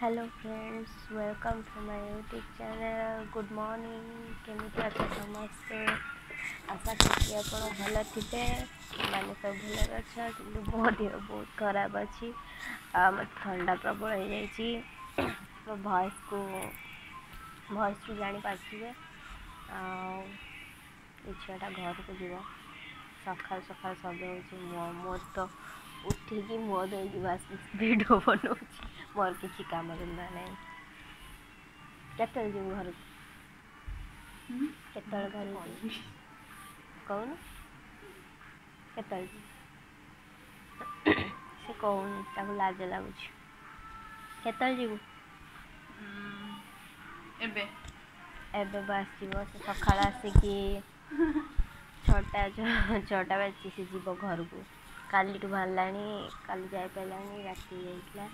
Hello friends, welcome to my YouTube channel. Good morning. କେମିତି ଅଛ ସମସ୍ତେ? ଆଶା କରୁଛି ଆପଣ ଭଲ ଥିବେ, ମାନେ ସବୁ ଭଲରେ ଅଛ। କିନ୍ତୁ ମୋ ଦେହ ବହୁତ ଖରାପ ଅଛି ଆଉ ମୋତେ ଥଣ୍ଡା ପ୍ରବଳ ହେଇଯାଇଛି। ମୋ ଭଏସ୍କୁ ଭଏସ୍ରୁ ଜାଣିପାରୁଥିବେ। ଆଉ ଏ ଛୁଆଟା ଘରକୁ ଯିବ। ସକାଳୁ ସକାଳୁ ସଜ ହେଉଛି। ମୋର ତ ଉଠିକି ମୁହଁ ଧୋଇକି ବାସ୍ ଭିଡ଼ିଓ ବନଉଛି, ମୋର କିଛି କାମ ଧନ୍ଦା ନାହିଁ। କେତେବେଳେ ଯିବୁ ଘରକୁ? କେତେବେଳେ ଘରକୁ ଯିବୁ କହୁନୁ? କେତେବେଳେ ଯିବୁ? ସେ କହୁନି, ତାକୁ ଲାଜ ଲାଗୁଛି। କେତେବେଳେ ଯିବୁ? ଏବେ ଏବେ ବାସ୍ ଯିବ ସେ। ସକାଳ ଆସିକି 6ଟା, 6ଟା ବାଜିଛି, ସେ ଯିବ ଘରକୁ। କାଲିଠୁ ବାହାରିଲାଣି, କାଲି ଯାଇପାରିଲାନି, ରାତି ଯାଇଥିଲା।